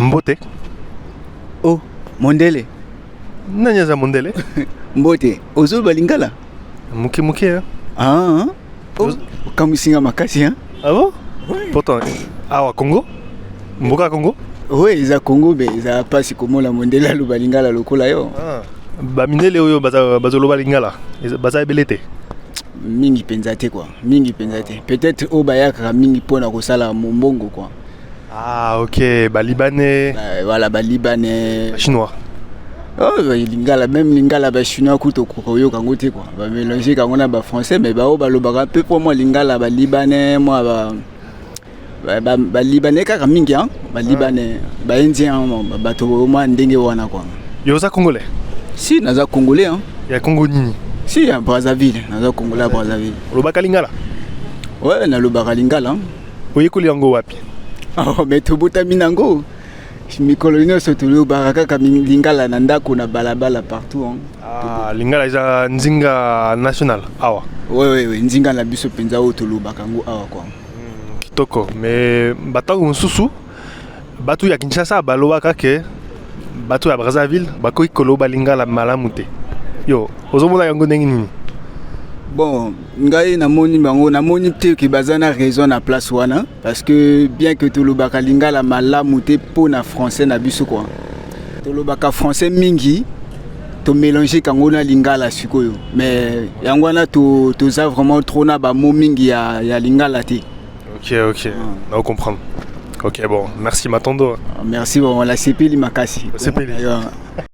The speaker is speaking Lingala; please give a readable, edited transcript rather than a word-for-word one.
Mbote. Oh, mondele. Nani aza mondele? Mbote, ozoloba lingala? Moke moke, hein? Ah, oh, okamwisi nga makasi, hein? Ah bon? Pourtant, awa Congo? Mboka Congo? Oui, eza Congo, mais eza mpasi komona mondele aloba lingala lokola yo. Ah. Bamindele oyo bazoloba lingala, baza ebele te. Mingi mpenza te quoi, mingi mpenza te. Peut-être oyo bayakaka mingi mpona kosala mombongo quoi. Ah ok, balibanais. Ba, voilà, balibanais. Chinois. Oh, lingala, même lingala bachinois kutu okoka koyoka yango te quoi. Bamélange yango na bafrançais, mais baoyo balobaka mpe mpo mwa lingala, balibanais, mwa balibanais kaka mingi, hein? Balibanais, baindien, bato mwa ndenge wana quoi. Yo oza congolais? Si, naza congolais, hein? Ya Congo nini? Si, ya Brazzaville, naza congolais ya Brazzaville. Olobaka lingala? Ouais, nalobaka lingala. Oyekoli yango wapi? Oh, mais tobotami nango. Mikolo nyonso tolobaka kaka lingala na ndako, na balabala, partout, hein. Ah, lingala eza nzinga national awa. Oui, nzinga na biso mpenza oyo tolobaka yango awa quoi. Kitoko, mais batango mosusu bato ya Kinshasa balobaka ke bato ya Brazzaville bakoki koloba lingala malamu te. Yo ozomona yango ndenge nini? Bon, ngai namoni bango, namoni te ke baza na raison na place wana, parce que bien que tolobaka lingala malamu te mpo na français na biso quoi, tolobaka français mingi, tomélange kango na lingala sikoyo, mais yango wana toza vraiment trop na bamo mingi ya lingala te. Ok, na comprendre. Ok, bon, merci, matondo. Merci, bon, nasepeli makasi. Nasepeli.